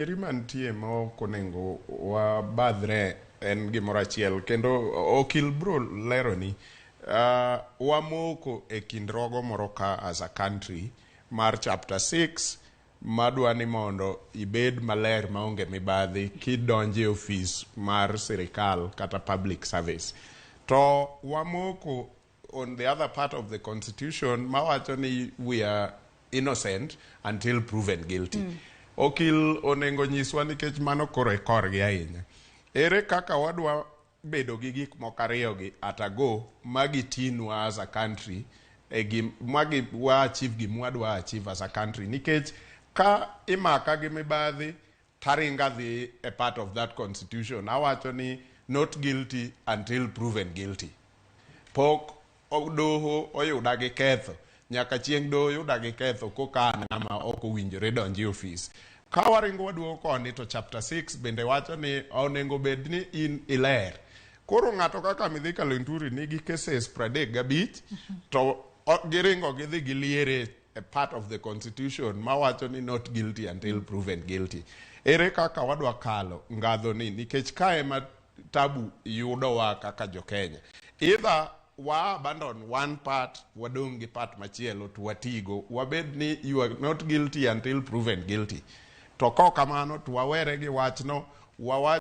Eri mantie ma ok onego wabadhre en gimoro achiel kendo okil bro leroni. Wamoko e kind rogo moro ka as a country mar chapter 6 madwa ni mondo ibed maler maonge mibadhi kidonjo e ofis mar sirikal kata public service. To wamoko on the other part of the constitution mawacho ni we are innocent until proven guilty. Okil onego nyiswa nikech mano koro e korgi ahinya. Ere kaka wadwa bedo gi gik moko ariyogi at a go magitinwa as a country e gim, magi wa achieve gima wadwa achieve as a country nikech ka imaka gi mibadhi taringa dhi e part of that constitution awacho ni not guilty until proven guilty. Pok doho oyuda gi ketho nyaka chieng' doho yuda gi ketho koka an ng'ama ok owinjore donji e ofis. Ka waringo waduogo koni to chapter 6 bende wacho ni onego bed ni in iler. Koro ng'ato kaka Mithika Linturi nigi cases 35 to giringo gidhi giliere a part of the constitution mawacho ni not guilty until proven guilty. Ere kaka wadwa kalo ngadho ni nikech ka ema tabu yudowa kaka jo-Kenya. Either wa abandon one part wadong' gi part machielo to watigo wabed ni you are not guilty until proven guilty. To kok kamano to wawere gi wachno wawach.